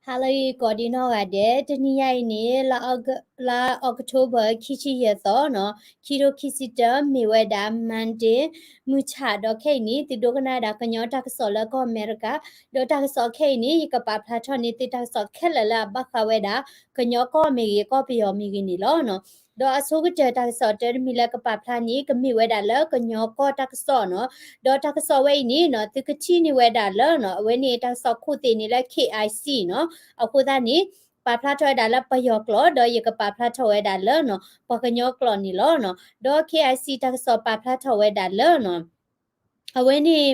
ဟါလၢအဂ့ၤကိးဒံနီၢ်ဂၤဒဲး, တနံၤညါအံၤန့ၣ် လါ October ခံဆံယဲၢ်သီနီၤ, ခံထိခံဆံတၢ မ့ၢ်ဝဲဒၣ် Monday မုၢ်ဆၣ်ဒီးခဲအံၤန့ၣ် သုဒိကနၣ်ဒၣ်ကညီတၢ်ကစီၣ်လၢကီၢ်အမဲရကၤ, ဒီးတၢ်ကစီၣ်ခဲအံၤန့ၣ် ယကပာ်ဖျါထီၣ်န့ၢ်သုတၢ်ကစီၣ်ခဲလၢာ်လၢအဘၣ်ဃးဝဲဒၣ် ကညီကီၢ်မ့ၢ်ဂ့ၤ ကီၢ်ပယီၤမ့ၢ်ဂ့ၤန့ၣ်လီၤ. ဒီးအဆိကတၢၢ်တၢ်ကစီၣ်တၢတမံၤလၢကပာ်ဖျါန့ၣ် ကမ့ၢ်ဝဲဒၣ်လၢကညီကီၢ်တၢ်ကစီၣ်နီၤ, ဒီးတၢ်ကစီၣ်ဝဲအံၤန့ၣ်နီၤ သုကထံၣ်န့ၢ်ဝဲဒၣ်လၢနီၤ အဝဲန့ၣ်တၢ်ကစီၣ်ခိၣ်သ့ၣ်န့ၣ်လၢ K I C နီၤ, အဃိသတးန့ၣ် ပာ်ဖျါထီၣ်ဝဲဒၣ်လၢပယီၤကျိာ် ဒီးယကပာ်ဖျါထီၣ်ဝဲဒၣ်လၢနီၤ ပှၤကညီကျိာ်န့ၣ်လီၤ. ဒီး K I C တၢ်ကစီၣ်ပာ်ဖျါထီၣ်ဝဲဒၣ်လၢနီၤ အဝဲန့ၣ်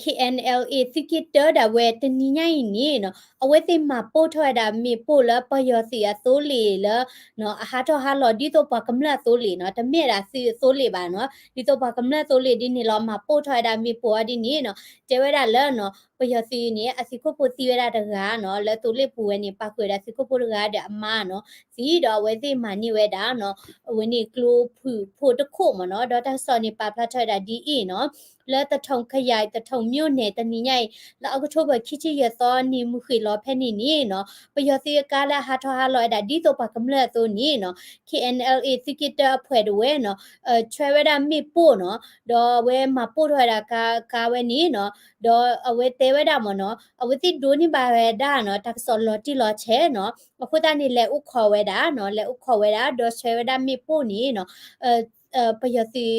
K N L A သုးက့တၢဒၣ်ဝဲတနံၤညါအံၤန့ၣ်နီၤ အဝဲသ့ၣ်မၤပိၢ်ထီၣ်ဝဲဒၣ်မ့ၣ်ပိၢ်လၢပယီၤသုးအသိလ့ၣ်လၢ အဟးထီၣ်ဟးလီၤဒ်သိးပှၤကမျၢၢ်အသိလ့ၣ်နီၤ, တမ့ၢ်ဒၣ်သုးအသိလ့ၣ်ဘၣ်နီၤ, ဒ်သိးပှၤကမျၢၢ်အသိလ့ၣ်ဒ်န့ၣ်လီၤ မၤပိၢ်ထီၣ်ဝဲဒၣ်မ့ၣ်ပိၢ်အီၤဒ်န့ၣ်နီၤ, တဲဝဲဒၣ်လၢနီၤ ပယီၤသုးန့ၣ် အသုးခိၣ်ဖိသံဝဲဒၣ်တဂၤနီၤ, လၢသိလ့ၣ်ပူၤဝဲန့ၣ် ပာ်ဃုာ်ဝဲဒၣ်သုးခိၣ်ဖိတဂၤဒီးအမါနီၤ, သံဒီးအဝဲသ့ၣ်မၤန့ၢ်ဝဲဒၣ်နီၤ အဝဲန့ၣ်ကျိဖုၣ်ဖိတခိၣ်မ့ၢ်နီၤ, ဒီးတၢ်ကစီၣ်န့ၣ်ပာ်ဖျါထီၣ်ဝဲဒၣ်ဒ်အံၤနီၤ လၢသထုံခယၤ သထုံမြို့နယ် တနံၤညါအံၤ လၢ October ခံဆံယဲၢ်သီနံၤမုၢ်ဃ့ၢ်လီၤဖဲန့ၣ်န့ၣ်နီၤ, ပယီၤသုးအကါလၢအဟးထီၣ်ဟးလီၤဝဲဒၣ်ဒ်သိးပှၤကမျၢၢ်အသိန့ၣ်နီၤ, K N L A သုးက့တၢအဖှဲးတဝဲနီၤ, ဆွဲဝဲဒၣ်မ့ၣ်ပိၢ်နီၤ, ဒီးအဝဲမၤပိၢ်ထီၣ်ဝဲဒၣ်ကါဝဲန့ၣ်နီၤ, ဒီးအဝဲတဲဝဲဒၣ်မ့ၢ်နီၤ အဝဲသ့ၣ်ဒိးန့ၢ်ဘၣ်ဝဲဒၣ်နီၤ တၢ်ကစီၣ်လီၤတံၢ်လီၤဆဲးနီၤ, အဃိသတးန့ၣ် လဲၤအိၣ်ခိးဝဲဒၣ်နီၤ, လဲၤအိၣ်ခိးဝဲဒၣ် ဒီးဆွဲဝဲဒၣ်မ့ၣ်ပိၢ်န့ၣ်နီၤ ပယီၤသုး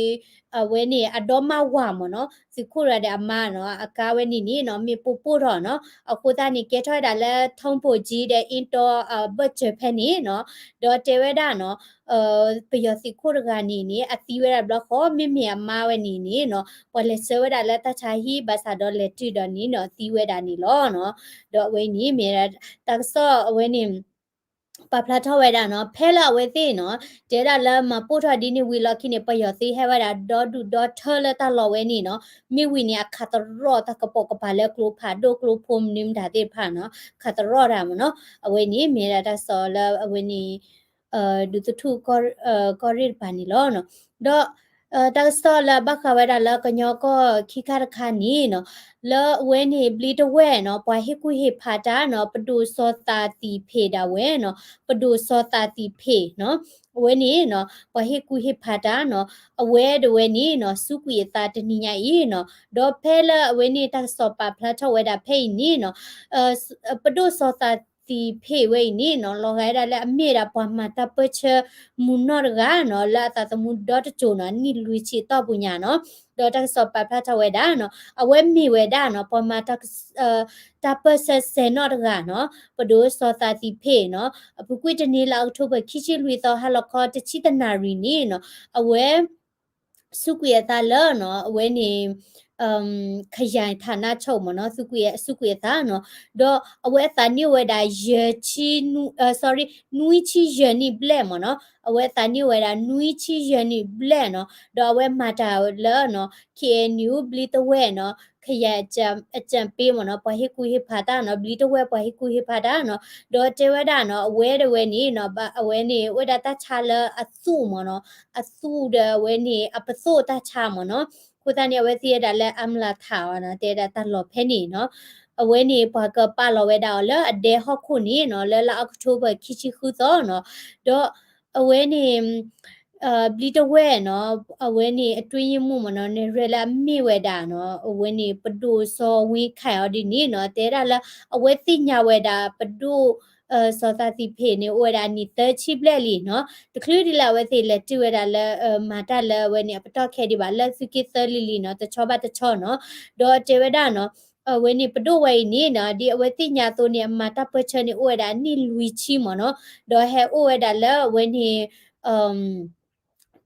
အဝဲန့ၣ် အဒီမါဝၤမ့ၢ်နီၤ, သုးခိၣ်တဂၤဒီးအမါနီၤ, အကါဝဲန့ၣ်န့ၣ်နီၤ မ့ၣ်ပိၢ်ပိၢ်ထီၣ်နီၤ, အဃိသတးန့ၣ် ကဲထီၣ်ဝဲဒၣ်လၢ ထုံးဘိုကံဒီး အ့တီ အဘၢၣ်စၢၤဖဲန့ၣ်နီၤ, ဒီးတဲဝဲဒၣ်နီၤ ပယီၤသုးခိၣ်တဂၤန့ၣ်န့ၣ် အသံဝဲဒၣ်ဘျီဃီ မ့မ့ၢ်အမါဝဲန့ၣ်န့ၣ်နီၤ ပှၤလဲၤဆှၢဝဲဒၣ်လၢတၢ်ဆါဟံၣ်ဘၣ်ဆၣ်ဒီးလဲၤတုၤဒီးန့ၣ်နီၤ သံဝဲဒၣ်န့ၣ်လီၤနီၤ, ဒီးအဝဲန့ၣ်မ့ၢ်တၢ်ကစီၣ်အဝဲန့ၣ် ပာ်ဖျါထီၣ်ဝဲဒၣ်နီၤ, ဖဲလၢအဝဲသ့ၣ်နီၤ တဲဒၣ်လၢမၤပိၢ်ထီၣ်ဒ်န့ၣ်ဝံၤလီၢ်ခံန့ၣ် ပယီၤသုးဟဲဝဲဒၣ်ဒီဒူၣ်ဒီထၢလၢတၢ်လီၢ်ဝဲန့ၣ်နီၤ, မ့ၢ်ဝံၤန့ၣ် အခးသရိာ်တၢ်ကပိာ်ကပၤလၢကျိဖးဒိၣ်ကျိဖိမနုၤမတၤသ့ၣ်တဖၣ်နီၤ, ခးသရိာ်တၢ်မ့ၢ်နီၤ, အဝဲန့ၣ်မ့ၢ်ဒၣ်တၢ်ကစီၣ်လၢအဝဲန့ၣ် ဒုးသထူၣ်ကီၢ်ရ့ၣ်တပၤန့ၣ်လီၤ. ဒီး တၢ်ကစီၣ်လၢအဘၣ်ဃးဝဲဒၣ်လၢကညီကီၢ်ခံခါတခါန့ၣ်နီၤ, လၢအဝဲန့ၣ် ဘျံးတဝဲၢ်နီၤ ပှၤဟ့ၣ်ကူၣ်ဟ့ၣ်ဖးတၢ်နီၤ ပဒိၣ်စီၤသးသံၣ်ဖ့ၣ်ဒၣ်ဝဲနီၤ, ပဒိၣ်စီၤသးသံၣ်ဖ့ၣ်နီၤ, အဝဲန့ၣ်နီၤ ပှၤဟ့ၣ်ကူၣ်ဟ့ၣ်ဖးတၢ်နီၤ, အဝဲဒၣ်ဝဲန့ၣ်နီၤ စူးကွံာ်အသးတနံၤညါအံၤနီၤ, ဒီးဖဲလၢအဝဲန့ၣ် တၢ်ကစီၣ်ပာ်ဖျါထီၣ်ဝဲဒၣ်ဖဲအံၤန့ၣ်နီၤ ပဒိၣ်စီၤသးသံၣ်ဖ့ၣ်ဝဲအံၤန့ၣ်နီၤ လီၤဂာ်ဝဲဒၣ်လၢအမ့ၢ်ဒၣ်ပှၤမၤတၢ်ပၢၢ်ဆၢမုၢ်နီၢ်တဂၤနီၤ လၢအသးသမူဒီတစိၤနီၤ နံၣ်လွံၢ်ဆံအတီၢ်ပူၤညါနီၤ, ဒီးတၢ်ကစီၣ်ပာ်ဖျါထီၣ်ဝဲဒၣ်နီၤ အဝဲမ့ၢ်ဝဲဒၣ်နီၤ ပှၤမၤတၢ် တၢ်ပၢၢ်ဆၢစဲၤနီၣ်တဂၤနီၤ ပဒိၣ်စီၤသးသံၣ်ဖ့ၣ်နီၤ အပူၤကွံာ်တနံၤလၢ October ခံဆံလွံၢ်သီ ဟါလီၤခီတဆံတနၣ်ရံၣ်န့ၣ်နီၤ အဝဲ စူးကွံာ်အသးလၢနီၤ အဝဲန့ၣ် ခယၤဌာနချုပ်မ့ၢ်နီၤ စူးကွံာ်အသးနီၤ, ဒီးအဝဲအသးနံၣ်အိၣ်ဝဲဒၣ် ယဲၢ်ဆံ sorry နွံဆံယဲၢ်နံၣ်ဘျဲၣ်မ့ၢ်နီၤ, အဝဲအသးနံၣ်အိၣ်ဝဲဒၣ် နွံဆံယဲၢ်နံၣ်ဘျဲၣ်နီၤ, ဒီးအဝဲမၤတၢ်လၢနီၤ K N U ဘျံးတဝဲၢ်နီၤ ခယၤ အကြံပေး မ့ၢ်နီၤ ပှၤဟ့ၣ်ကူၣ်ဟ့ၣ်ဖးတၢ်နီၤ ဘျံးတဝဲၢ် ပှၤဟ့ၣ်ကူၣ်ဟ့ၣ်ဖးတၢ်နီၤ, ဒီးတဲဝဲဒၣ်နီၤ အဝဲဒၣ်ဝဲန့ၣ်နီၤ အဝဲန့ၣ် အိၣ်ဝဲဒၣ်တၢ်ဆါလၢအသူၣ်မ့ၢ်နီၤ, အသူၣ်ဒီးအဝဲန့ၣ် အပသိၣ်တၢ်ဆါမ့ၢ်နီၤ, အဃိသတးန့ၣ် အဝဲသ့ၣ်ဝဲဒၣ်လၢ အမလၤထးအီၤနီၤ တဲဒၣ်တၢ်လီၢ်ဖဲန့ၣ်နီၤ, အဝဲန့ၣ် ပှၤကပာ်လီၤဝဲဒၣ်အီၤလၢအဒဲဟီၣ်ခိၣ်န့ၣ်နီၤ လၢလါအီးကထိဘၢၣ်ခံဆံဃုသီနီၤ, ဒီးအဝဲန့ၣ် ဘျံးတဝဲၢ်နီၤ အဝဲန့ၣ် အတွင်းရေးမှူး မ့ၢ်နီၤ နဲၣ်ရွဲၣ်လၢအမ့ၢ်ဝဲဒၣ်နီၤ အဝဲန့ၣ် ပဒိၣ်စီၤဝ့ခၢၣ်အီၤဒ်န့ၣ်နီၤ တဲဒၣ်လၢ အဝဲသ့ၣ်ညါဝဲဒၣ် ပဒိၣ် စီၤသးသံၣ်ဖ့ၣ်န့ၣ် အိၣ်ဝဲဒၣ်အနံၣ်သၢဆံဘျဲၣ်လံနီၤ, တချုးဒ်လၢအဝဲသ့ၣ်လဲၤတုၤဝဲဒၣ်လၢ မၤတၢ်လၢအဝဲန့ၣ် အပတီၢ်ခဲဒံးဘၣ် လၢသုးက့သၢလံၤလံၤနီၤ တဆီဘၣ်တဆီနီၤ, ဒီးတဲဝဲဒၣ်နီၤ အဝဲန့ၣ် ပဒိၣ်ဝဲအံၤန့ၣ်နီၤ ဒ်အဝဲသ့ၣ်ညါအသိးန့ၣ် အမၤတၢ်ပၢၢ်ဆၢန့ၣ် အိၣ်ဝဲဒၣ်အနံၣ်လွံၢ်ဆံမ့ၢ်နီၤ, ဒီးဟဲအိၣ်ဝဲဒၣ်လၢအဝဲန့ၣ်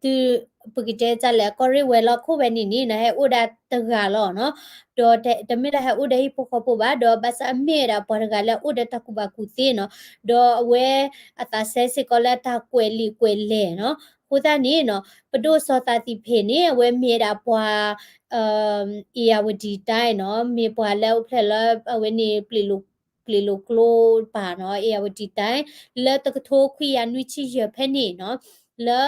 သု ပကတဲတၢ်လဲၣ် ကီၢ်ရ့ၣ်ဝဲၤလီၢ်ခိၣ်ဝဲန့ၣ်န့ၣ်နီၤ ဟဲအိၣ်ဒၣ်တဂၤလီၤနီၤ, ဒီးတမ့ၢ်လၢဟဲအိၣ်ဒီးဟံၣ်ဖိဃီဖိဘၣ်, ဒီးဘၣ်ဆၣ်အမ့ၢ်ဝဲဒၣ်ပှၤတဂၤလၢအအိၣ်ဒီးတၢ်ကူၣ်ဘၣ်ကူၣ်သ့နီၤ, ဒီးအဝဲအသးစဲစ့ၢ်ကီးလၢတၢ်ကွဲးလံာ်ကွဲးလဲၢ်နီၤ, အဃိသတးန့ၣ်နီၤ ပဒိၣ်စီၤသးသံၣ်ဖ့ၣ်န့ၣ် အဝဲမ့ၢ်ဝဲဒၣ်ပှၤ ဧရာဝတီတိုင်းနီၤ, မ့ၢ်ပှၤလၢအိၣ်ဖျဲၣ်လၢအဝဲန့ၣ် ပျ့ၤလိာ်ကျိတပၤနီၤ, ဧရာဝတီတိုင်း လၢတကထိခွံကယၤနွံဆံယဲၢ်ဖဲန့ၣ်နီၤ, လၢ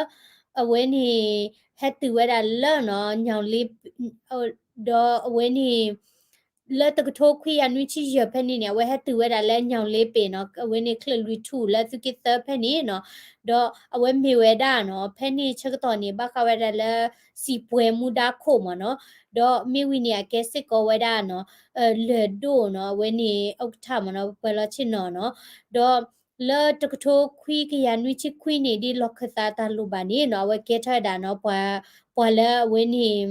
အဝဲန့ၣ် ဟဲတုၤဝဲဒၣ်လၢနီၤ ညောင်လေး ဒီးအဝဲန့ၣ် လၢတကထိခွံကယၤနွံဆံယဲၢ်ဖဲန့ၣ်န့ၣ် အဝဲဟဲတုၤဝဲဒၣ်လၢညောင်လေးပင်နီၤ, အဝဲန့ၣ် ချၢၣ်လွံၢ်ထူၣ် လၢသုးက့သၢဖဲန့ၣ်နီၤ, ဒီးအဝဲမ့ၢ်ဝဲဒၣ်နီၤ ဖဲန့ၣ်ဆၢကတီၢ်န့ၣ် ဘၣ်ဃးဝဲဒၣ်လၢ စံာ်ပှဲၤမူဒါခိၣ်မ့ၢ်နီၤ, ဒီးမ့ၢ်ဝံၤန့ၣ် အကဲစ့ၢ်ကီးဝဲဒၣ်နီၤ လၢၢ်ဒိၣ်နီၤ အဝဲန့ၣ် ဥက္ကဋ္ဌမ့ၢ်နီၤ ပှဲၤလီၤဆ့ၣ်နီၤနီၤ, ဒီးလၢတကထိခွံကယၤနွံဆံခွံန့ၣ် ဒ်လီၢ်ခၢၣ်သးတၢ်လိၣ်ဘၣ်န့ၣ်နီၤ အဝဲကဲထီၣ်ဝဲဒၣ်နီၤ ပှၤ ပှၤလၢအဝဲန့ၣ်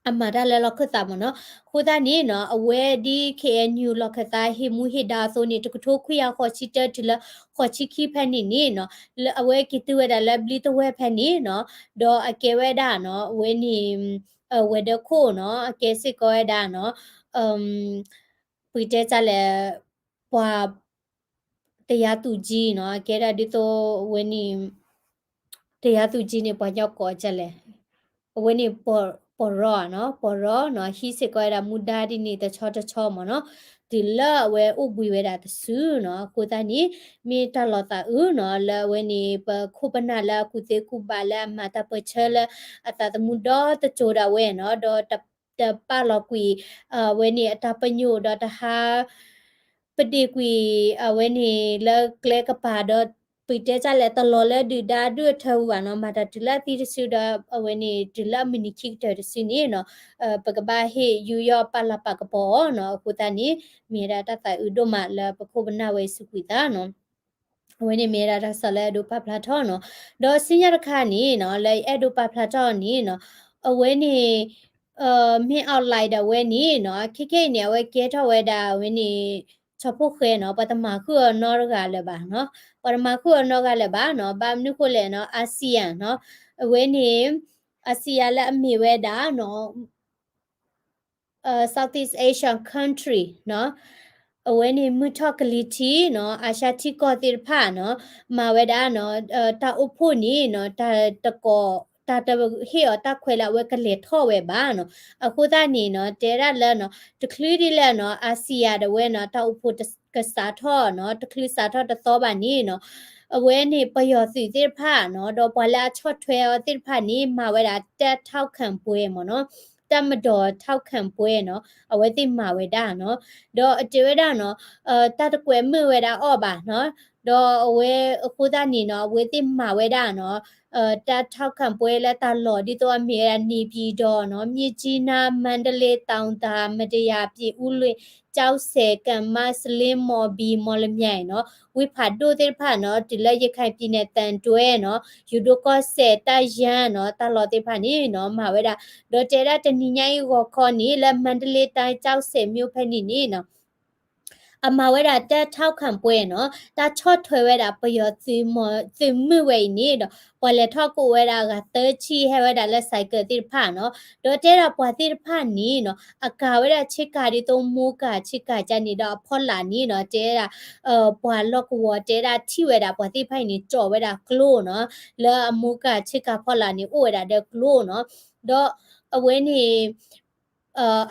အမၤတၢ်လၢလီၢ်ခၢၣ်သးမ့ၢ်နီၤ, အဃိသတးန့ၣ်နီၤ အဝဲဒ် ခ့ၣ်အဲၣ်ယူၣ် လီၢ်ခၢၣ်သးဟ့ၣ်မူဟ့ၣ်ဒါအသိးန့ၣ် တကထိခွံကယၤဃိးဆံတၢတုၤလၢဃိးဆံခံဖဲန့ၣ်န့ၣ်နီၤ, လၢအဝဲက့ၤတုၤဝဲဒၣ်လၢဘျံးတဝဲၢ်ဖဲန့ၣ်နီၤ, ဒီးအကဲဝဲဒၣ်နီၤ အဝဲန့ၣ် ဝဲၤဒၢခိၣ်နီၤ အကဲစ့ၢ်ကီးဝဲဒၣ်နီၤ ပကတဲတၢ်လဲၣ် ပှၤ တရားသူကြီးနီၤ အကဲဒၣ်ဒ်သိးအဝဲန့ၣ် တရားသူကြီးန့ၣ် ပှၤကညီကိးဒ်လဲၣ်, အဝဲန့ၣ် ပီၢ်ရီနီၤ ပီၢ်ရီနီၤ ဟံးစ့ၢ်ကီးဝဲဒၣ်မူဒါဒ်န့ၣ်တဆီတဆီမ့ၢ်နီၤ, တုၤလၢအဝဲအိၣ်ဘှံးဝဲဒၣ်တစုနီၤ, အဃိသတးန့ၣ် မ့ၢ်တၢ်လီၤသးအုးနီၤ လၢအဝဲန့ၣ် ပခိၣ်ပနၢ်လၢအကူၣ်သ့ကူၣ်ဘၣ်လၢအမၤတၢ်ပၢၢ်ဆၢလၢအသးသမူဒီတစိၤဒၣ်ဝဲနီၤ, ဒီး တပာ်လီၤကွံာ် အဝဲန့ၣ်အတၢ်ပညိၣ်ဒီးတဟး ပဒ့ၣ်ကွံာ်အဝဲန့ၣ်လၢကျဲကပၤဒီး ပတဲတၢ်လဲၣ် တလီၤလၢဒုၣ်ဒါဒုၣ်အထၢပူၤဘၣ်နီၤ, မၤတၢ်တုၤလၢအသံတစုဒီး အဝဲန့ၣ်တုၤလၢအမုၢ်နံၤခံကတၢၢ်တစုန့ၣ်နီၤ, ပကဘၣ်ဟ့ၣ်ယူးယီၣ်ပာ်လၤပာ်ကပီၤအီၤနီၤ, အဃိသတးန့ၣ် မ့ၢ်ဝဲဒၣ်တၢ်သးအုးဒိၣ်မးလၢပခိၣ်ပနၢ်ဝဲအံၤစူးကွံာ်သးနီၤ. အဝဲန့ၣ်မ့ၢ်ဝဲဒၣ်တၢ်ကစီၣ်လၢအဲၣ်ဒိးပာ်ဖျါထီၣ်နီၤ, ဒီးဆူညါတခါန့ၣ်နီၤ လၢအဲၣ်ဒိးပာ်ဖျါထီၣ်န့ၣ်နီၤ, အဝဲန့ၣ် မ့ၢ် outline ဒၣ်ဝဲန့ၣ်နီၤ, ခဲခဲအံၤန့ၣ် အဝဲကဲထီၣ်ဝဲဒၣ်အဝဲန့ၣ် ဆီဖိဃဲနီၤ, ပှၤတမၤဃုာ်အီၤနီတဂၤလၢၤဘၣ်နီၤ, ပှၤတမၤဃုာ်အီၤနီတဂၤလၢၤဘၣ်နီၤ, ဘၣ်မနုၤဃိလဲၣ်နီၤ ASEAN နီၤ, အဝဲန့ၣ် ASEAN လၢအမ့ၢ်ဝဲဒၣ်နီၤ Southeast Asian country နီၤ, အဝဲန့ၣ်မုၢ်ထီၣ်ကလံၤထံးနီၤ, အၤၡါထံကီၢ်သ့ၣ်တဖၣ်နီၤ, မၤဝဲဒၣ်နီၤ, တၢ်အိၣ်ဖှိၣ်န့ၣ်နီၤ, တၢ်တကိး, တၢ်တဟ့ၣ်အီၤတၢ်ခွဲးလၢအဝဲကလဲၤထီၣ်ဝဲဘၣ်နီၤ, အဃိသတးန့ၣ်နီၤ, တဲဒၣ်လၢနီၤ, တချုးဒ်လဲၣ်နီၤ, ASEAN ဒၣ်ဝဲနီၤ, တၢ်အိၣ်ဖှိၣ်ကစးထီၣ်နီၤ, တချုးစးထီၣ်တသီဘၣ်န့ၣ်နီၤ, အဝဲန့ၣ်ပယီၤသုးသ့ၣ်တဖၣ်နီၤ, ဒီးပှၤလၢအဆီၣ်ထွဲအီၤသ့ၣ်တဖၣ်န့ၣ် မၤဝဲဒၣ်တၢ်ထောက်ခံပွဲမ့ၢ်နီၤ, တပ်မတော်ထောက်ခံပွဲနီၤ, အဝဲသ့ၣ်မၤဝဲဒၣ်နီၤ, ဒီးအတဲဝဲဒၣ်နီၤ, တၢ်တကွဲးမုာ်ဝဲဒၣ်အီၤဘၣ်နီၤ, ဒီးအဝဲအဃိသတးန့ၣ်နီၤ, အဝဲသ့ၣ်မၤဝဲဒၣ်နီၤ, တၢ်ထောက်ခံပွဲလၢတၢ်လီၢ်ဒ်သိးအမ့ၢ်ဝဲဒၣ် နေပြည်တော်နီၤ, မြစ်ကြီးနား, မန္တလေး, တောင်သာ, မတ္တရာ, ပြင်ဦးလွင်, ကျောက်ဆည်, ကမ္မစလင်း, မော်ဘီ, မော်လမြိုင်နီၤ, ဝ့ၢ်ဖးဒိၣ်သ့ၣ်တဖၣ်နီၤ, တုၤလၢရခိုင်ပြည်နယ် သံတွဲနီၤ, ယူၤဒိၣ်ကီၢ်စဲၣ်, တၢ်ယၢ်နီၤ, တၢ်လီၢ်သ့ၣ်တဖၣ်န့ၣ်နီၤ, မၤဝဲဒၣ်, ဒီးတဲဒၣ်တနံၤညါအံၤဂီၤခီန့ၣ် လၢ မန္တလေးတိုင်း ကျောက်ဆည်မြို့ ဖဲန့ၣ်န့ၣ်နီၤ အမၤဝဲဒၣ်တၢ်ထောက်ခံပွဲနီၤ, တၢ်ဆီၣ်ထွဲဝဲဒၣ်ပယီၤသုးမုၢ်ဝဲအံၤန့ၣ်ဒီး ပှၤလဲၤထီၣ်ကအိၣ်ဝဲဒၣ်အဂၤသၢဆံ ဟဲဝဲဒၣ်လၢ ဆိုင်ကယ် သ့ၣ်တဖၣ်နီၤ, ဒီးတဲဒၣ်ပှၤသ့ၣ်တဖၣ်န့ၣ်နီၤ, အကၤဝဲဒၣ်ဆ့ကၤဒ်သိးမိၢ်ကၤဆ့ကၤကန့ၣ်ဒီးအဖီလာ်န့ၣ်နီၤ, တဲဒၣ် ပှၤလီၢ်ကဝီၤတဲဒၣ်ထံၣ်ဝဲဒၣ်ပှၤသ့ၣ်တဖၣ်အံၤန့ၣ် ကၠီာ်ဝဲဒၣ်ကျိနီၤ, လၢအမိၢ်ကၤဆ့ကၤဖီလာ်န့ၣ် အိၣ်ဝဲဒၣ်ဒီးကျိနီၤ, ဒီးအဝဲန့ၣ်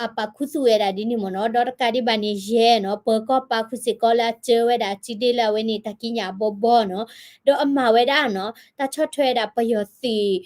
အပာ်ခူသူၣ်ဝဲဒၣ်ဒ်န့ၣ်မ့ၢ်နီၤ, ဒီးတကးဒံးဘၣ်န့ၣ် ယဲၢ်နီၤ, ပၢၤကီၢ်ပာ်ဃုာ်စ့ၢ်ကီးလၢအစၢဝဲဒၣ်အစုဒ့လၢအဝဲန့ၣ် တၢ်ကံးညာ်အဘီဘီနီၤ, ဒီးအမၤဝဲဒၣ်နီၤ, တၢ်ဆီၣ်ထွဲဝဲဒၣ်ပယီၤသုး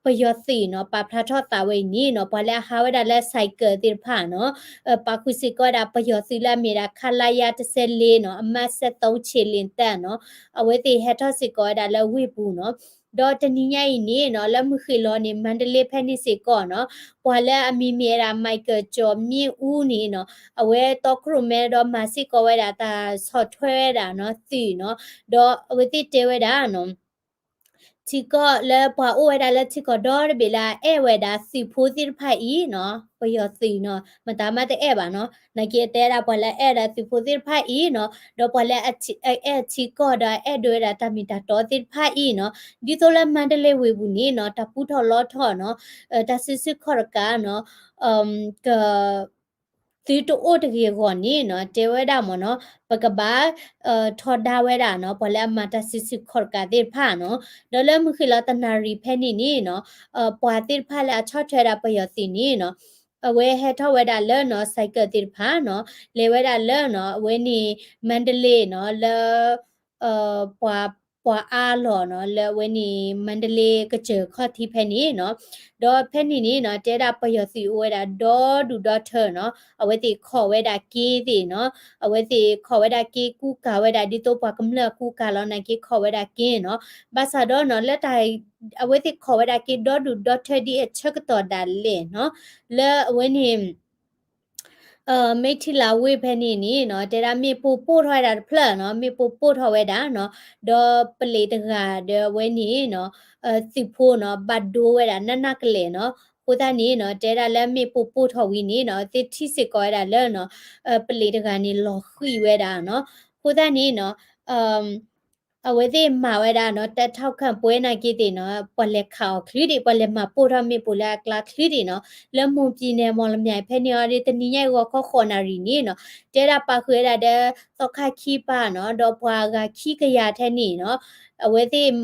ပယီၤသုးနီၤ, ပာ်ဖျါထီၣ်သးဝဲအံၤန့ၣ်နီၤ, ပှၤလၢအဟးဝဲဒၣ်လၢ ဆိုင်ကယ် သ့ၣ်တဖၣ်နီၤ, ပာ်ဃုာ်စ့ၢ်ကီးဝဲဒၣ်ပယီၤသုးလၢအမ့ၢ်ဒၣ် ခလရ တစ်ဆယ့်လေးနီၤ, အမှတ် ဆယ့်သုံး ခြေလျင်တပ်နီၤ, အဝဲသ့ၣ်ဟဲထီၣ်စ့ၢ်ကီးဝဲဒၣ်လၢဝ့ၢ်ပူၤနီၤ, ဒီးတနံၤညါအံၤန့ၣ်နီၤ, လၢမုၢ်ဃ့ၢ်လီၤန့ၣ် မန္တလေး ဖဲန့ၣ်စ့ၢ်ကီးနီၤ, ပှၤလၢအမံၤမ့ၢ်ဝဲဒၣ် Michael ကျော်မင်းဦး န့ၣ်နီၤ, အဝဲတီခိၣ်ရိၣ်မဲဒီးမၤစ့ၢ်ကီးဝဲဒၣ်တၢ်ဆီၣ်ထွဲဝဲဒၣ်နီၤ, သုးနီၤ, ဒီးအဝဲသ့ၣ်တဲဝဲဒၣ်နီၤ ထံကီၢ်လၢပှၤအိၣ်ဝဲဒၣ်လၢထံကီၢ်ဒီတဘ့ၣ်လၢအအဲၣ်ဝဲဒၣ်သုးဖိသ့ၣ်တဖၣ်အံၤနီၤ, ပယီၤသုးနီၤ, မတၤမးတအဲၣ်ဘၣ်နီၤ, နာ်က့တဲဒၣ်ပှၤလၢအအဲၣ်ဒၣ်သုးဖိသ့ၣ်တဖၣ်အံၤနီၤ, ဒီးပှၤလၢအအဲၣ်ထံကီၢ်ဒီးအဲၣ်ဒိးဝဲဒၣ်တၢ်မ့ၢ်တၢ်တီသ့ၣ်တဖၣ်အံၤနီၤ, ဒ်သိးလၢမန္တလေးဝ့ၢ်ပူၤန့ၣ်နီၤ, တၢ်ပူထီၣ်လီထီၣ်နီၤ, တၢ်စုဆူၣ်ခီၣ်တကးနီၤ, က သုတအိၣ်တဂ့ၤအဂီၢ်န့ၣ်နီၤ, တဲဝဲဒၣ်မ့ၢ်နီၤ, ပကဘၣ် ထီဒါဝဲဒၣ်နီၤ, ပှၤလၢအမၤတၢ်စုဆူၣ်ခီၣ်တကးသ့ၣ်တဖၣ်နီၤ, ဒီးလၢမုၢ်ဃ့ၢ်လီၤတနၣ်ရံၣ်ဖဲန့ၣ်န့ၣ်နီၤ, ပှၤသ့ၣ်တဖၣ်လၢအဆီၣ်ထွဲဒၣ်ပယီၤသုးန့ၣ်နီၤ, အဝဲဟဲထီၣ်ဝဲဒၣ်လၢနီၤ ဆိုင်ကယ် သ့ၣ်တဖၣ်နီၤ, လဲၤဝဲဒၣ်လၢနီၤ အဝဲန့ၣ် မန္တလေးနီၤ, လၢ ပှၤ ပှၤအါလီၤနီၤ လၢအဝဲန့ၣ် မါဒလ့ကစၢၢ်ခီၣ်ထံးဖဲန့ၣ်နီၤ. ဒီးဖဲန့ၣ်န့ၣ်နီၤ တဲဒၣ်ပယီၤသုးအိၣ်ဝဲဒၣ်ဒီဒူၣ်ဒီထၢနီၤ, အဝဲသ့ၣ်ခိးဝဲဒၣ်က့သ့ၣ်နီၤ, အဝဲသ့ၣ်ခိးဝဲဒၣ်က့ကူကၤဝဲဒၣ် ဒ်သိးပှၤကမျၢၢ်အကူကၤလီၤ နာ်က့ခိးဝဲဒၣ်က့နီၤ. ဘၣ်ဆၣ်ဒီးနီၤ လၢတၢ် အဝဲသ့ၣ်ခိးဝဲဒၣ်က့ဒီဒူၣ်ဒီထၢဒ်အဆၢကတီၢ်ဒၣ်လဲာ်နီၤ, လၢအဝဲန့ၣ် မ့ၢ်ထံလၤဝ့ၢ်ဖဲန့ၣ်န့ၣ်နီၤ တဲဒၣ်မ့ၣ်ပိၢ်ပိၢ်ထီၣ်ဝဲဒၣ်တဖျၢၣ်နီၤ, မ့ၣ်ပိၢ်ပိၢ်ထီၣ်ဝဲဒၣ်နီၤ, ဒီးပလံးတဂၤဒီးအဝဲန့ၣ်နီၤ သုးဖိနီၤ ဘၣ်ဒိဝဲဒၣ်နးနးကလဲာ်နီၤ. အဃိသတးန့ၣ်နီၤ တဲဒၣ်လၢမ့ၣ်ပိၢ်ပိၢ်ထီၣ်ဝံၤန့ၣ်နီၤ သ့ၣ်ထံၣ်စ့ၢ်ကီးဝဲဒၣ်လၢနီၤ ပလံးတဂၤန့ၣ်လီၤဃံၤဝဲဒၣ်နီၤ. အဃိသတးန့ၣ်နီၤ အဝဲသ့ၣ်မၤဝဲဒၣ်နီၤ တၢ်ထောက်ခံပွဲ နာ်က့သ့ၣ်နီၤ ပှၤလဲၤခးအီၤချုးဒံး ပှၤလဲၤမၤပိၢ်ထီၣ်မ့ၣ်ပိၢ်လၢအကျါချုးဒံးနီၤ, လၢမွန်ပြည်နယ် မော်လမြိုင် ဖဲန့ၣ်အီၤဒ် တနံၤညါအံၤဂီၤခီဃိးနၣ်ရံၣ်န့ၣ်နီၤ တဲဒၣ်ပာ်ဃုာ်ဝဲဒၣ်ဒီး သီခါခံပၢ်နီၤ ဒီးပှၤအဂၤခံကယၤထဲန့ၣ်နီၤ အဝဲသ့ၣ်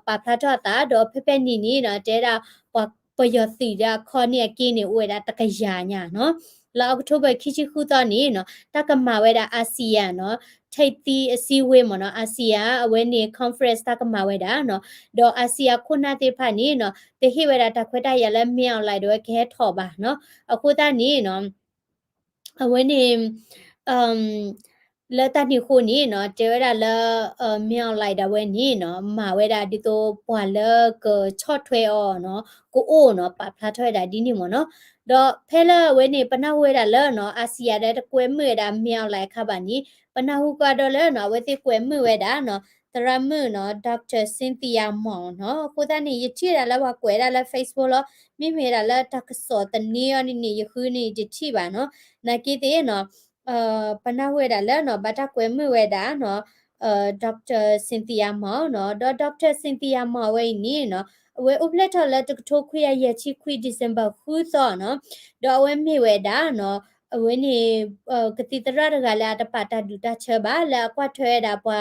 ပာ်ဖျါထီၣ်အသး ဒီးဖဲဖဲန့ၣ်န့ၣ်နီၤ တဲဒၣ်ပှၤပယီၤသုးဒီးအခီၣ်န့ၢ်အက့န့ၣ် အိၣ်ဝဲဒၣ်တကယၤညါနီၤ. လၢ October ခံဆံဃုသီန့ၣ်နီၤ တၢ်ကမၤဝဲဒၣ် ASEAN နီၤ ထိပ်သီးအစည်းအဝေးမ့ၢ်နီၤ ASEAN အဝဲန့ၣ် conference တၢ်ကမၤဝဲဒၣ်နီၤ, ဒီး ASEAN ခိၣ်နၢ်သ့ၣ်တဖၣ်န့ၣ်နီၤ တဟ့ၣ်ဝဲဒၣ်တၢ်ခွဲးတၢ်ယာ်လၢ မင်းအောင်လှိုင် ဒၣ်ဝဲကဟဲထီၣ်ဘၣ်နီၤ. အဃိသတးန့ၣ်နီၤ အဝဲန့ၣ် လၢတၢ်န့ၣ်အဃိန့ၣ်နီၤ တဲဝဲဒၣ်လၢ မင်းအောင်လှိုင် ဒၣ်ဝဲန့ၣ်နီၤ မၤဝဲဒၣ်ဒ်သိးပှၤလၢကဆီၣ်ထွဲအီၤနီၤ ကအိၣ်နီၤ ပာ်ဖျါထီၣ်ဝဲဒၣ်ဒ်န့ၣ်မ့ၢ်နီၤ. ဒီးဖဲလၢအဝဲန့ၣ် ပနၢ်ဟူဝဲဒၣ်လၢနီၤ ASEAN ဒၣ်တကွဲမုာ်ဝဲဒၣ် မင်းအောင်လှိုင် အခါဘၣ်န့ၣ် ပနၢ်ဟူကွၢ်ဒီးလၢနီၤ အဝဲသ့ၣ်ကွဲမုာ်ဝဲဒၣ်နီၤ သရၣ်မုၣ်နီၤ Doctor Cynthia Mao နီၤ. အဃိသတးန့ၣ် ယထံၣ်ဝဲဒၣ်လၢပှၤကွဲးဒၣ်လၢ Facebook လီၤ. မ့မ့ၢ်ဝဲဒၣ်လၢတၢ်ကစီၣ်သန့အီၤဒ်န့ၣ် ယဃုန့ၣ်တထံၣ်ဘၣ်နီၤ. နာ်က့သ့ၣ်နီၤ ပနၢ်ဟူဝဲဒၣ်လၢနီၤ ဘၣ်တၢ်ကွဲမုာ်ဝဲဒၣ်နီၤ Doctor Cynthia Mao နီၤ. ဒီး Doctor Cynthia Mao ဝဲအံၤန့ၣ်နီၤ အဝဲအိၣ်ဖျဲၣ်ထီၣ်လၢတကထိခွံကယၤယဲၢ်ဆံခွံ December ဃုသီနီၤ. ဒီးအဝဲမ့ၢ်ဝဲဒၣ်နီၤ အဝဲန့ၣ် ကသံၣ်သရၣ်တဂၤလၢအတပာ်တၢ်ဒူၣ်တၢ်ဆၢဘၣ် လၢအကွၢ်ထွဲဝဲဒၣ်ပှၤ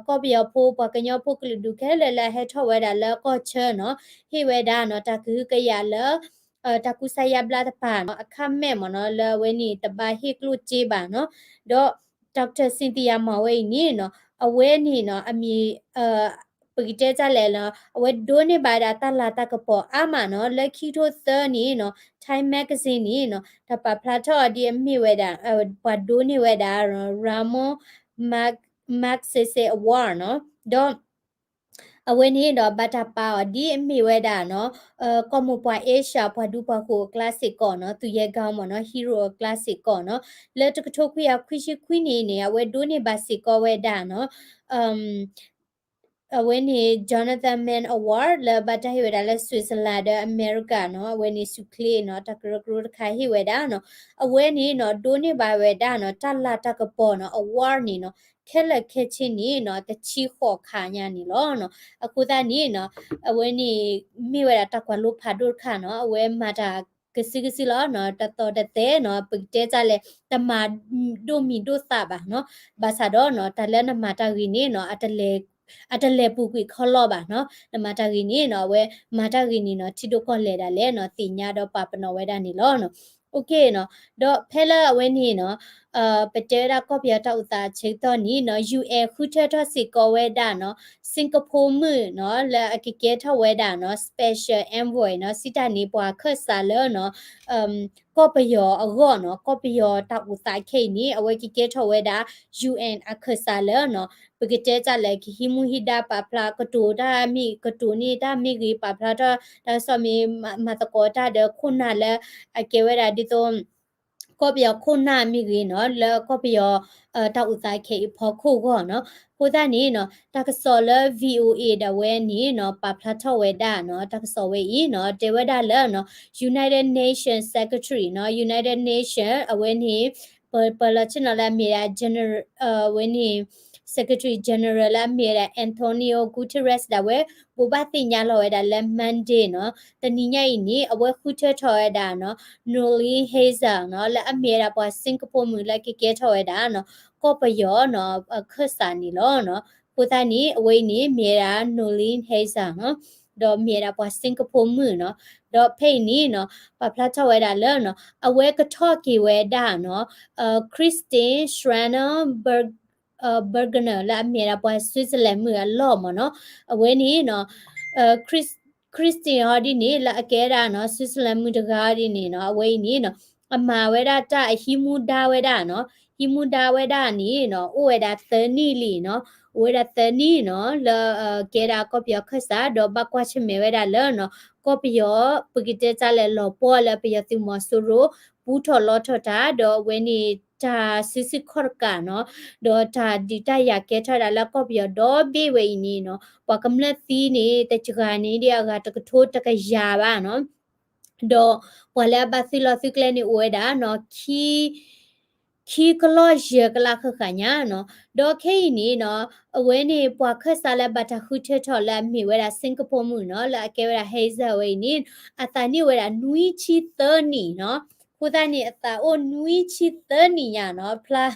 ကီၢ်ပယီၤဖိ ပှၤကညီဖိကလုာ်ဒူၣ်ခဲလၢာ်လၢအဟဲထီၣ်ဝဲဒၣ်လၢကီၢ်ဆၢနီၤ ဟ့ၣ်ဝဲဒၣ်နီၤ တၢ်ကဟုကယာ်လၢ တၢ်ကူစါယါဘျါတဖၣ်နီၤ အခါမဲာ်မ့ၢ်နီၤ လၢအဝဲန့ၣ်တဘၣ်ဟ့ၣ်ကျိၣ်စ့ဘၣ်နီၤ. ဒီး Doctor Cynthia Mao ဝဲအံၤန့ၣ်နီၤ အဝဲန့ၣ်နီၤ အမံၤ ပကတဲတၢ်လဲၣ်နီၤ အဝဲဒိးန့ၢ်ဘၣ်ဝဲဒၣ်တၢ်လၤတၢ်ကပီၤအါမးနီၤ လၢခံကထိသၢန့ၣ်နီၤ Time Magazine န့ၣ်နီၤ တၢ်ပာ်ဖျါထီၣ်အီၤဒ်အမ့ၢ်ဝဲဒၣ် ပှၤဒိးန့ၢ်ဝဲဒၣ် Ramon Magsaysay Award နီၤ. ဒီး အဝဲန့ၣ်ဒီးဘၣ်တၢ်ပာ်အီၤဒ်အမ့ၢ်ဝဲဒၣ်နီၤ ကီၢ်မိၢ်ပှၢ် Asia ပှၤဒူပှၤယိၤအကျါစ့ၢ်ကီးနီၤ သူၣ်ယဲၢ်ဂီၢ်မ့ၢ်နီၤ hero အကျါစ့ၢ်ကီးနီၤ. လၢတကထိခွံကယၤခွံဆံခွံန့ၣ်န့ၣ် အဝဲဒိးန့ၢ်ဘၣ်စ့ၢ်ကီးဝဲဒၣ်နီၤ အဝဲန့ၣ် Jonathan Mann Award လၢဘၣ်တၢ်ဟ့ၣ်ဝဲဒၣ်လၢ Switzerland ဒီး America နီၤ အဝဲန့ၣ်ဆူၣ်ချ့နီၤ တၢ်ကရၢကရိတခါဟ့ၣ်ဝဲဒၣ်နီၤ. အဝဲန့ၣ်နီၤ ဒိးန့ၢ်ဘၣ်ဝဲဒၣ်နီၤ တၢ်လၤတၢ်ကပီၤနီၤ award န့ၣ်နီၤ ခဲလၢာ်ခဲဆ့န့ၣ်နီၤ တဆံဃိးခါညါန့ၣ်လီၤနီၤ. အဃိသတးန့ၣ်နီၤ အဝဲန့ၣ် မ့ၢ်ဝဲဒၣ်တၢ်ကွၢ်လိဖးဒိၣ်တခါနီၤ အဝဲမၤတၢ်ကစုကစုလီၤနီၤ တသီတသဲနီၤ ပကတဲတၢ်လဲၣ် တမၤဒိၣ်မံၤဒိၣ်သးဘၣ်နီၤ. ဘၣ်ဆၣ်ဒီးနီၤ တၢ်လၢနမၤတၢ်ဂ့ၤန့ၣ်နီၤ အတလဲၤပူၤကွံာ်ခီလီၢ်ဘၣ်နီၤ. နမၤတၢ်ဂ့ၤန့ၣ်နီၤ အဝဲမၤတၢ်ဂ့ၤန့ၣ်နီၤ ထံဒိၣ်ကီၢ်လဲၢ်ဒၣ်လဲာ်နီၤ သ့ၣ်ညါဒီးပာ်ပနီၣ်ဝဲဒၣ်န့ၣ်လီၤနီၤ. အိၣ်က့နီၤ ဒီးဖဲလၢအဝဲန့ၣ်နီၤ ပတဲဝဲဒၣ်ကီၢ်ပယီၤတၢ်အိၣ်သးအဆၢကတီၢ်န့ၣ်နီၤ ယူၣ်အဲၣ် ဃုထၢထီၣ်စ့ၢ်ကီးဝဲဒၣ်နီၤ Singapore မုၣ်နီၤ လၢအကကဲထီၣ်ဝဲဒၣ်နီၤ special envoy နီၤ စံးတၢ်န့ၣ် ပှၤခၢၣ်စးလၢနီၤ ကီၢ်ပယီၤအဂီၢ်နီၤ ကီၢ်ပယီၤတၢ်အိၣ်သးခဲအံၤန့ၣ် အဝဲကကဲထီၣ်ဝဲဒၣ် ယူၣ်အဲၣ် အခၢၣ်စးလၢနီၤ ပကတဲတၢ်လၢ ကဟံးမူဟံးဒါပာ်ဖျါ ကတိၤတၢ်မ့ၢ် ကတိၤန့ၢ်တၢ်မ့ၢ်ဂ့ၤ ပာ်ဖျါထီၣ်တၢ်ကစီၣ်မ့ၢ် မၤသကိးတၢ်ဒီးခိၣ်နၢ်လၢ အကဲဝဲဒၣ်ဒ်သိး ကီၢ်ပယီၤခိၣ်နၢ်မ့ၢ်ဂ့ၤနီၤ လၢကီၢ်ပယီၤ တၢ်အိၣ်သးခဲအံၤအဖီခိၣ်အဂီၢ်နီၤ. အဃိသတးန့ၣ်နီၤ တၢ်ကစီၣ်လၢ VOA ဒၣ်ဝဲန့ၣ်နီၤ ပာ်ဖျါထီၣ်ဝဲဒၣ်နီၤ တၢ်ကစီၣ်ဝဲအံၤနီၤ တဲဝဲဒၣ်လၢနီၤ United Nations Secretary နီၤ United Nations အဝဲန့ၣ် ပ ပလီၤဆ့ၣ်နီၤလၢအမ့ၢ်ဒၣ် General အဝဲန့ၣ် Secretary General လၢအမ့ၢ်ဝဲဒၣ် Antonio Guterres ဒၣ်ဝဲ ဘိးဘၣ်သ့ၣ်ညါလီၤဝဲဒၣ်လၢ Monday နီၤ တနံၤညါအံၤန့ၣ် အဝဲဃုထၢထီၣ်ဝဲဒၣ်နီၤ Noeleen Heyzer နီၤ လၢအမ့ၢ်ဝဲဒၣ်ပှၤ Singapore မုၣ်လၢကကဲထီၣ်ဝဲဒၣ်နီၤ ကီၢ်ပယီၤနီၤ အခၢၣ်စးန့ၣ်လီၤနီၤ. အဃိသတးန့ၣ် အဝဲအံၤန့ၣ် မ့ၢ်ဝဲဒၣ် Noeleen Heyzer နီၤ ဒီးမ့ၢ်ဝဲဒၣ်ပှၤ Singapore မုၣ်နီၤ. ဒီးဖဲအံၤန့ၣ်နီၤ ပာ်ဖျါထီၣ်ဝဲဒၣ်လၢနီၤ အဝဲကထီၣ်က့ၤဝဲဒၣ်နီၤ Christian Schraner Burgener Bergner လၢအမ့ၢ်ဝဲဒၣ်ပှၤ Switzerland မုၣ်အလီၢ်မ့ၢ်နီၤ, အဝဲန့ၣ်နီၤ Christine ဟီဒ်န့ၣ် လၢအကဲဒၣ်နီၤ Switzerland မုၣ်တဂၤဒ်န့ၣ်နီၤ အဝဲအံၤန့ၣ်နီၤ အမၤဝဲဒၣ်တၢ်အဟံးမူဒါဝဲဒၣ်နီၤ, ဟံးမူဒါဝဲဒၣ်န့ၣ်နီၤ အိၣ်ဝဲဒၣ်သၢနံၣ်လံနီၤ, အိၣ်ဝဲဒၣ်သၢနံၣ်နီၤ လၢကဲဒၣ်ကီၢ်ပယီၤခၢၣ်စး ဒီးဘၣ်ကွၢ်ဆၢၣ်မဲာ်ဝဲဒၣ်လၢနီၤ ကီၢ်ပယီၤ ပကတဲတၢ်လဲၤလီၤပှီၢ်လၢပယီၤသုးမီၤစိရိၤ ပူထီၣ်လီထီၣ်တၢ် ဒီးအဝဲန့ၣ် တၢ်စုဆူၣ်ခီၣ်တကးနီၤ, ဒီးတၢ်ဒုးတၢ်ယၤကဲထီၣ်ဝဲဒၣ်လၢကီၢ်ပယီၤဒီဘ့ၣ်ဝဲအံၤန့ၣ်နီၤ ပှၤကမျၢၢ်သံန့ၣ် တစှၤန့ၣ်ဒ်အဂၤတကထိတကယၤဘၣ်နီၤ, ဒီးပှၤလၢအဘၣ်သုးလီၢ်သုးကျဲန့ၣ်အိၣ်ဝဲဒၣ်နီၤ ခံ ခံကလီၢ်ယဲၢ်ကလးဃၣ်ဃၣ်ညါနီၤ, ဒီးခဲအံၤန့ၣ်နီၤ အဝဲန့ၣ်ပှၤခၢၣ်စးလၢဘၣ်တၢ်ဃုထၢထီၣ်လၢအမ့ၢ်ဝဲဒၣ် Singapore မုၣ်နီၤ လၢအကဲဝဲဒၣ် Hazel ဝဲအံၤန့ၣ် အသးနံၣ်အိၣ်ဝဲဒၣ်နွံဆံသၢနံၣ်နီၤ, အဃိသတးန့ၣ် အသးအိၣ်နွံဆံသၢနံၣ်ညါနီၤ ဖျါ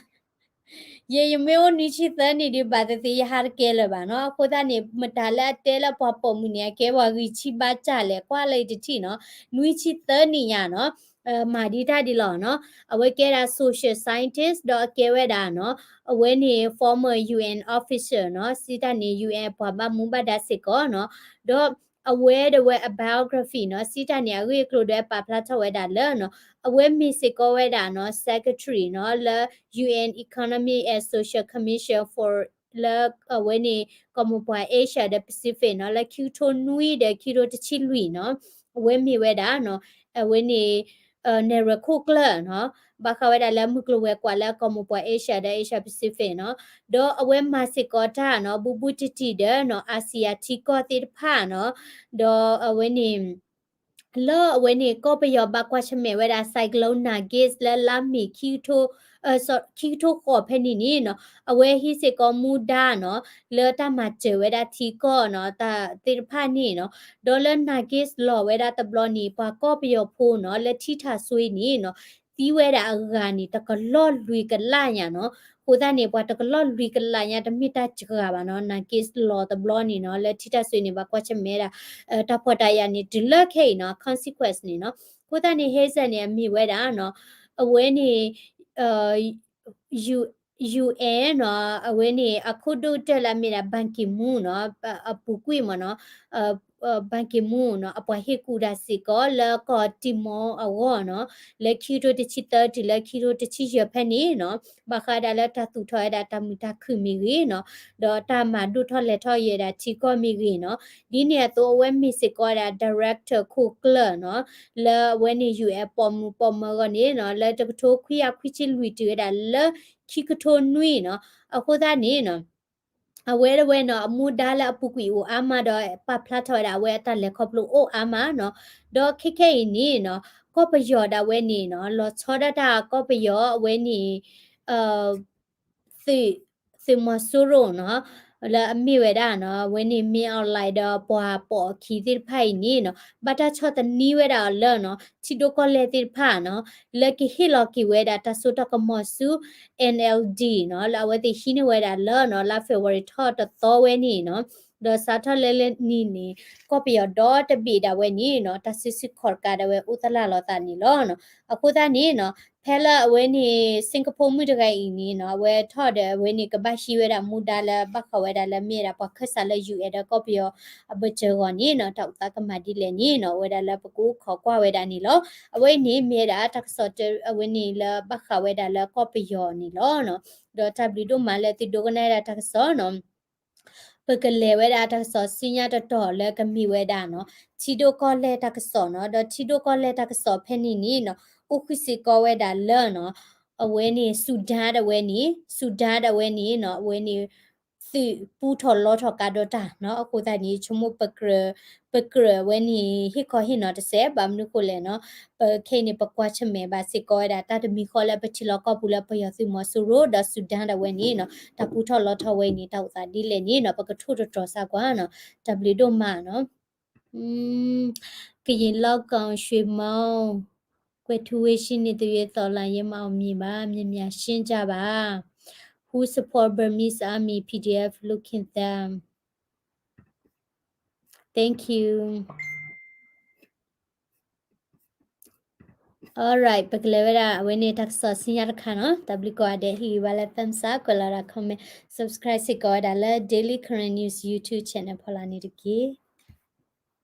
ယဲယမ့ၢ်အိၣ်နွံဆံသၢနံၣ်ဒုးဘၣ်သ့ၣ်သ့ၣ် ယဟးတကဲလၢၤဘၣ်နီၤ, အဃိသတးန့ၣ် မတၤလၢအတဲလၢပှၤပိာ်မုၣ်န့ၣ် အကဲပှၤဂံၢ်ဆံဘါစၢ်လဲၣ် ကွၢ်လၢယတထံၣ်နီၤ, နွံဆံသၢနံၣ်ညါနီၤ, မၤဒံးတၢ်ဒ်လီၤနီၤ, အဝဲကဲဒၣ် social scientist ဒီးအကဲဝဲဒၣ်နီၤ, အဝဲန့ၣ် former U N officer နီၤ, စံးတၢ်န့ၣ် U N ပှၤဘၣ်မူဘၣ်ဒါစ့ၢ်ကီးနီၤ, ဒီး အဝဲဒၣ်ဝဲအ biography နီၤ, စံးတၢ်န့ၣ် အဂ့ၢ်အကျိၤဒီးပာ်ဖျါထီၣ်ဝဲဒၣ်လၢနီၤ, အဝဲမ့ၢ်စ့ၢ်ကီးဝဲဒၣ်နီၤ secretary နီၤ, လၢ U N Economic and Social Commission for လၢအဝဲန့ၣ် ကီၢ်မိၢ်ပှၢ် Asia ဒီး Pacific နီၤ, လၢခံကထိနွံဒီးခံကထိတဆံလွံၢ်နီၤ, အဝဲမ့ၢ်ဝဲဒၣ်နီၤ, အဝဲန့ၣ် နဲၣ်ရွဲၣ်ခိၣ်ကျၢၢ်နီၤ, ဘၣ်ဃးဝဲဒၣ်လၢမုၢ်ကျိၤဝဲၤကွာ်လၢကီၢ်မိၢ်ပှၢ် Asia ဒီး Asia Pacific နီၤ, ဒီးအဝဲမၤစ့ၢ်ကီးတၢ်နီၤ ဘူးဘူးတံၢ်တံၢ်ဒီးနီၤ အၤစံယၤထံကီၢ်သ့ၣ်တဖၣ်နီၤ, ဒီးအဝဲန့ၣ် လၢအဝဲန့ၣ် ကီၢ်ပယီၤဘၣ်ကွၢ်ဆၢၣ်မဲာ်ဝဲဒၣ် Cyclone Nargis လၢလါမ့ၤ ခံကထိဃိးဖဲန့ၣ်န့ၣ်နီၤ, အဝဲဟံးစ့ၢ်ကီးမူဒါနီၤ လၢတၢ်မၤစၢၤဝဲဒၣ်ထံကီၢ်နီၤ တၢ်သ့ၣ်တဖၣ်န့ၣ်နီၤ, ဒီးလၢ Nargis လီၤဝဲဒၣ်တဘျီန့ၣ် ပှၤကီၢ်ပယီၤဖိနီၤ လၢထံထၣ်စွ့န့ၣ်နီၤ သံဝဲဒၣ်အဂၤန့ၣ် တကလီၢ်လွံၢ်ကလးညါနီၤ, အဃိသတးန့ၣ် ပှၤတကလီၢ်လွံၢ်ကလးညါ တမ့ၢ်တၢ်စှၤဘၣ်နီၤ, Nargis လီၤတဘျီန့ၣ်နီၤ လၢထံထၣ်စွ့န့ၣ် ဘၣ်ကွၢ်ဆၢၣ်မဲာ်ဒၣ် တၢ်ဖှီၣ်တၢ်ယာ်န့ၣ် တုၤလၢခဲအံၤနီၤ consequence န့ၣ်နီၤ, အဃိသတးန့ၣ် Hazel န့ၣ် အမ့ၢ်ဝဲဒၣ်နီၤ အဝဲန့ၣ် U N နီၤ အဝဲန့ၣ် အခိၣ်ဒိၣ်ကတၢၢ်လၢအမ့ၢ်ဒၣ် Ban Ki-moon နီၤ အပူၤကွံာ်မ့ၢ်နီၤ, Ban Ki-moon နီၤ အပှၤဟ့ၣ်ကူၣ်တၢ်စ့ၢ်ကီးလၢကီၢ်တံၤမီအဂီၢ်နီၤ, လၢခံကထိတဆံသၢတုၤလၢခံကထိတဆံယဲၢ်ဖဲန့ၣ်နီၤ, ဘၣ်ဃးဒၣ်လၢတၢ်သူၣ်ထီၣ်ဝဲဒၣ်တၢ်မုာ်တၢ်ခုၣ်မ့ၢ်ဂ့ၤနီၤ, ဒီးတၢ်မၤဒိၣ်ထီၣ်လဲၤထီၣ်ယဲဒၣ်ထံကီၢ်မ့ၢ်ဂ့ၤနီၤ, ဒ်န့ၣ်အသိးအဝဲမ့ၢ်စ့ၢ်ကီးဝဲဒၣ် director ခိၣ်ကျၢၢ်နီၤ, လၢအဝဲန့ၣ် U N ပိာ်မုၣ်ပိာ်မၢၤအဂီၢ်န့ၣ်နီၤ, လၢတကထိခွံကယၤခွံဆံလွံၢ်တုၤဝဲဒၣ်လၢခံကထိနွံနီၤ, အဃိသတးန့ၣ်နီၤ အဝဲဒၣ်ဝဲနီၤ အမူဒါလၢအပူၤကွံာ်အိၣ်အါမးဒီး ပာ်ဖျါထီၣ်ဝဲဒၣ်အဝဲအတၢ်လဲၤခီဖျိအိၣ်အါမးနီၤ, ဒီးခဲခဲအံၤန့ၣ်နီၤ ကီၢ်ပယီၤဒၣ်ဝဲန့ၣ်နီၤ လီၤဆီဒၣ်တၢ်ကီၢ်ပယီၤအဝဲန့ၣ် သုး သုးမီၤစိရိၤနီၤ, လၢအမ့ၢ်ဝဲဒၣ်နီၤ အဝဲန့ၣ် မင်းအောင်လှိုင် ဒီးပှၤပိာ်အခံသ့ၣ်တဖၣ်အံၤန့ၣ်နီၤ ဘၣ်တၢ်ဆီၣ်သနံးဝဲဒၣ်အီၤလၢနီၤ ထံဒိၣ်ကီၢ်လဲၢ်သ့ၣ်တဖၣ်နီၤ လၢကဟ့ၣ်လီၤက့ၤဝဲဒၣ်တၢ်စိတၢ်ကမီၤဆူ N L D နီၤ လၢအဝဲသ့ၣ်ဟံးန့ၢ်ဝဲဒၣ်လၢနီၤ လါ February ထီၣ်တသီဝဲန့ၣ်နီၤ, ဒီးစးထီၣ်လၢလၢနံၤန့ၣ် ကီၢ်ပယီၤဒီတဘ့ၣ်ဒၣ်ဝဲန့ၣ်နီၤ တၢ်စုဆူၣ်ခီၣ်တကးဒၣ်ဝဲအိၣ်သလၢ်လီၤသးန့ၣ်လီၤ. အဃိသတးန့ၣ်နီၤ ဖဲလၢအဝဲန့ၣ် Singapore မုၣ်တဂၤအံၤန့ၣ်နီၤ အဝဲထီၣ်ဒီးအဝဲန့ၣ် ကဘၣ်ဟံးဝဲဒၣ်မူဒါလၢဘၣ်ဃးဝဲဒၣ်လၢမ့ၢ်ဝဲဒၣ်ပှၤခၢၣ်စးလၢ U N ဒီးကီၢ်ပယီၤအဘၢၣ်စၢၤအဂီၢ်န့ၣ်နီၤ တၢ်အိၣ်သးကမၤဒ်လဲၣ်န့ၣ်နီၤ အဝဲဒၣ်လၢပကအိၣ်ခိးကွၢ်ဝဲဒၣ်န့ၣ်လီၤ. အဝဲအံၤန့ၣ်မ့ၢ်ဝဲဒၣ်တၢ်ကစီၣ်တၢ်အဝဲန့ၣ်လၢဘၣ်ဃးဝဲဒၣ်လၢကီၢ်ပယီၤန့ၣ်လီၤ. ဒီးတၢ်ဘျုးဒိၣ်မးလၢသုဒိကနၣ်ဒၣ်တၢ်ကစီၣ်နီၤ ပကလဲၤဝဲဒၣ်တၢ်ကစီၣ်ဆူညါတတီၤလၢကမ့ၢ်ဝဲဒၣ်နီၤ ထံဒိၣ်ကီၢ်လဲၢ်တၢ်ကစီၣ်နီၤ, ဒီးထံဒိၣ်ကီၢ်လဲၢ်တၢ်ကစီၣ်ဖဲန့ၣ်န့ၣ်နီၤ အိၣ်ဃုာ်စ့ၢ်ကီးဝဲဒၣ်လၢနီၤ အဝဲန့ၣ် Sudan ဒၣ်ဝဲန့ၣ် Sudan ဒၣ်ဝဲန့ၣ်နီၤ အဝဲန့ၣ် သုးပူထီၣ်လီထီၣ်ကးဒီးတၢ်နီၤ, အဃိသတးန့ၣ် ဆိကမိၣ်ပကြၢး ပကြၢးဝဲန့ၣ် ဟ့ၣ်ခီဟ့ၣ်နီၤတစဲး ဘၣ်မနုၤဃိလဲၣ်နီၤ, ပခဲအံၤန့ၣ် ပကွၢ်ဆၢၣ်မဲာ်ဘၣ်စ့ၢ်ကီးဝဲဒၣ် တၢ်တမံၤဃီလၢပထံလီၢ်ကီၢ်ပူၤလၢပယီၤသုးမီၤစိရိၤ ဒီး Sudan ဒၣ်ဝဲန့ၣ်နီၤ တၢ်ပူထီၣ်လီထီၣ်ဝဲအံၤန့ၣ် တၢ်အိၣ်သးဒ်လဲၣ်န့ၣ်နီၤ ပကထိၣ်တတြီၤစၢ်ကွၢ်နီၤ, တၢ်ဘျုးဒိၣ်မးနီၤ. อืม ကရင်လောက်ကောင်ရွှေမောင် ကွဲထူဝေးရှိနေသရွေ့ တော်လှန်ရေးမအောင်မြင်ပါ မြင်မြင်ရှင်းကြပါ Who support Burmese army P D F looking them Thank you Alright, ပကလဲၤဝဲဒၣ်အဝဲန့ၣ်တၢ်ကစီၣ်ဆူညါတခါနီၤ. တၢ်ဘျုးကိးဂၤဒဲး ဟ့ၣ်ဂံၢ်ဘါလၢ thumbs up, ကွဲးလီၤဒၣ် comment, subscribe စ့ၢ်ကီးဝဲဒၣ်လၢ Daily Karen News YouTube channel ဖီလာ်န့ၣ်တက့ၢ်.